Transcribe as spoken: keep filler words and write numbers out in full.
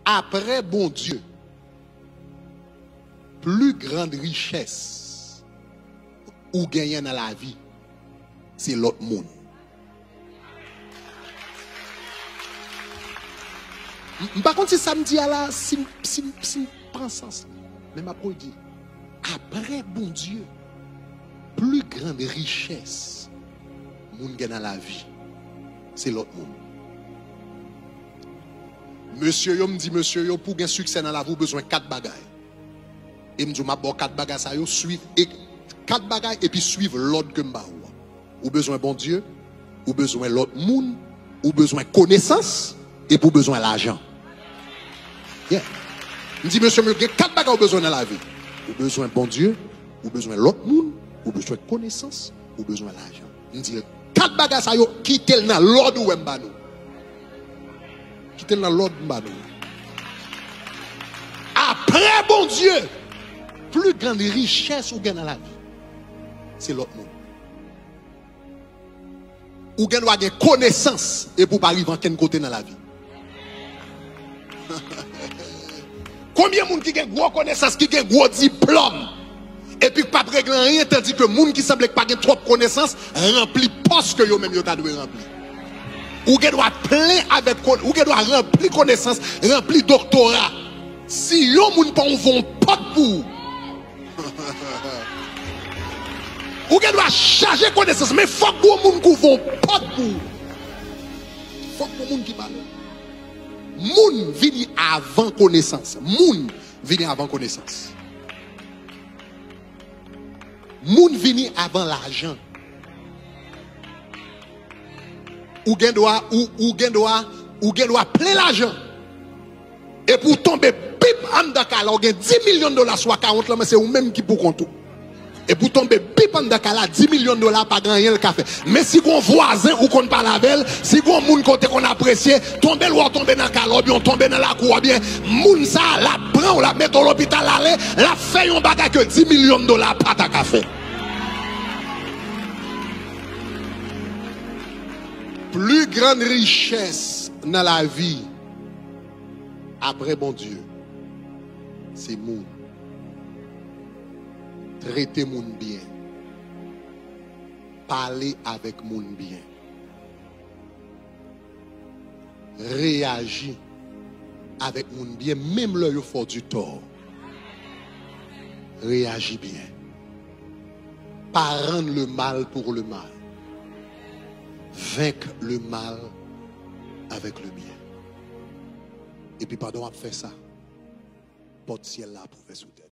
Apre Bondye, pli grann richès ou genyen nan lavi, se lòt moun. M, m pa konn si sa m di a la, si, si, si m pran sans li. Men m ap redi. Apre Bondye, pli grann richès moun gen nan lavi, se lòt moun. Mesye yo, m di mesye yo, pou w gen siksè nan lavi, ou bezwen kat bagay. E m di w, m ap ba w kat bagay sa yo, swiv, e, kat bagay, epi swiv lòd ke m ba ou a. Ou bezwen Bondye, ou bezwen lòt moun, ou bezwen konesans, epi ou bezwen lajan. Yeah. M di mesye m yo, gen kat bagay ou bezwen nan lavi. Ou bezwen Bondye, ou bezwen lòt moun, ou bezwen konesans, ou bezwen lajan. M di l, kat bagay sa yo, kite l nan lòd ou wè m ba nou. Kite l nan lòd m ba nou. Apre Bondye, pli grann richès ou gen nan lavi, se lòt moun. Ou gen dwa gen konesans epi w pa rive ankenn kote nan lavi. Konbyen moun ki gen gwo konesans, ki gen gwo diplòm, epi k p ap regle anyen, tandike moun ki sanble k pa gen twòp konesans ranpli pòs ke yo menm yo ta dwe ranpli? Ou gen dwa plen avèk kon-, ou gen dwa ranpli konesans, ranpli doktora. Si yon moun pa ouvè yon pòt pou ou, ou gen dwa chaje konesans, men fòk gon moun k ouvè yon pòt pou ou. Fòk gon moun ki pale. Moun vini avan konesans. Moun vini avan konesans. Moun vini avan lajan. Ou gen dwa, ou, ou gen dwa, ou gen dwa plen lajan. Epi w tonbe bip anndan kay la, ou gen dis milyon dola sou akawont lan, men se ou menm ki pou kont ou. Epi w tonbe bip anndan kay la, dis milyon dola pa gen anyen l ka fè. Men si gon vwazen ou konn pale avè l, si gon moun ke w te konn apresye, tonbe l wè w tonbe nan kay la, oubyen w tonbe nan lakou, oubyen moun sa a, l ap pran w, l ap mete w lopital, l ale, l ap fè yon bagay ke dis milyon dola pa ta ka fè. Pli grann richès nan lavi apre Bondye, se moun. Trete moun byen. Pale avèk moun byen. Reyaji avèk moun byen, menm lè yo fè w di tò. Reyaji byen. Pa rann le mal pour le mal. Vaincre le mal avec le bien. Epi pandan w ap fè sa, pòt syèl la ap ouvè sou tèt.